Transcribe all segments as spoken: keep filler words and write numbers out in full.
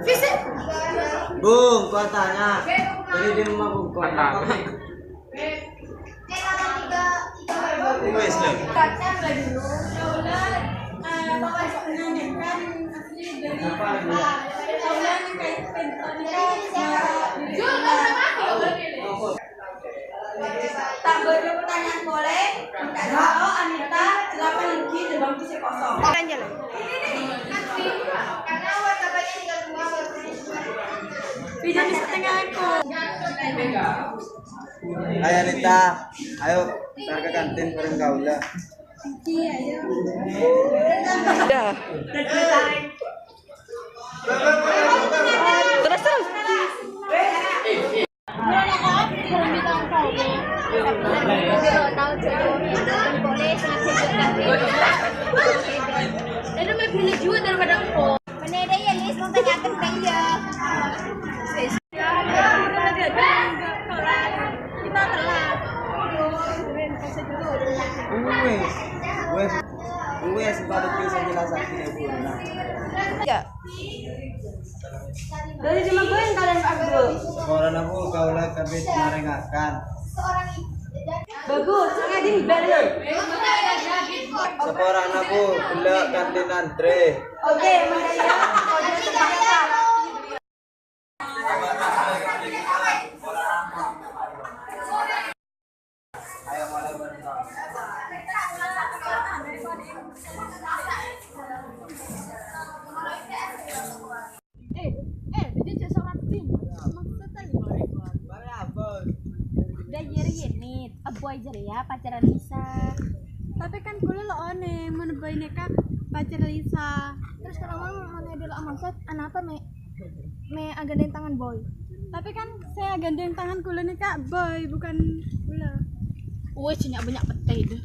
Fisik. Bung, kotanya. Jadi di rumah Bung, kotanya. Wes, lho. Tambah dua pertanyaan boleh. Minta doa, Anita, silakan lagi, gerbang itu kosong. Jalan-jalan. Bisa di setengah aku. Ayo, Anita, ayo, entar ka kantin bareng kaula. Iya, ayo. Dah. Terus, terus. Lalu main beli juga daripada engko. Menede ya, Lis, mau tanyakan ke iya. Kita telat. Wes, wes, wes, sepatu bisa jelas aku ya, Bu. Nah. Ya. Dari cuma gue yang kalian berdua. Saporana, Bu, kaula kabit marengakan. Bagus, ngajin bener. Saporana, Bu, gella' kantin antre. Oke, makasih ya. Eh, eh, dia cek sholat sih. Maksudnya tadi. Dah, jadi ini, Boy jadi ya pacaran Lisa. Tapi kan kula lo one, mon Boy neka pacar Lisa. Terus kalau mau, mau dulu maksud, kenapa me, me agandeng tangan Boy? Tapi kan saya gandeng tangan kula neka Boy, bukan kula. Wes, banyak-banyak petai deh.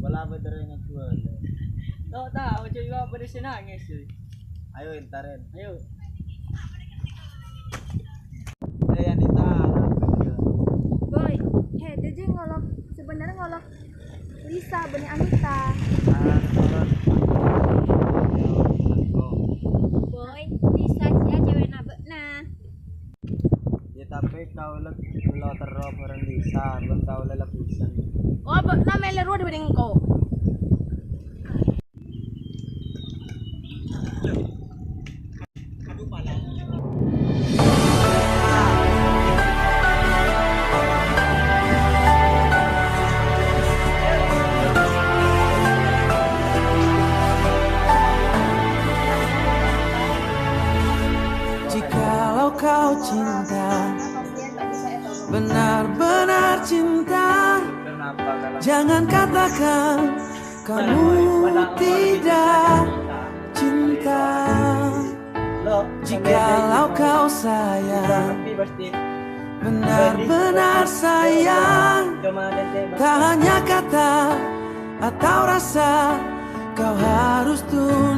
Wala apa terus ngaku. Tau, tau, coba pada sih nangis, cuy. Ayo, entarin. Ayo. Eh, Anita, Boy, he, jadi ngolok, sebenarnya ngolok Lisa, bani Anita. Ah, ngolok. Boy, Lisa dia cewek nabek nah. Ya, tapi kaula lo terro bareng Lisa, ban kaula lebusan. Oh, ba'na mele rowa dibanding engko. Jikalau kau cinta, benar-benar cinta, jangan katakan kamu tidak cinta. Jikalau kau sayang, benar-benar sayang, tak hanya kata atau rasa, kau harus tulus.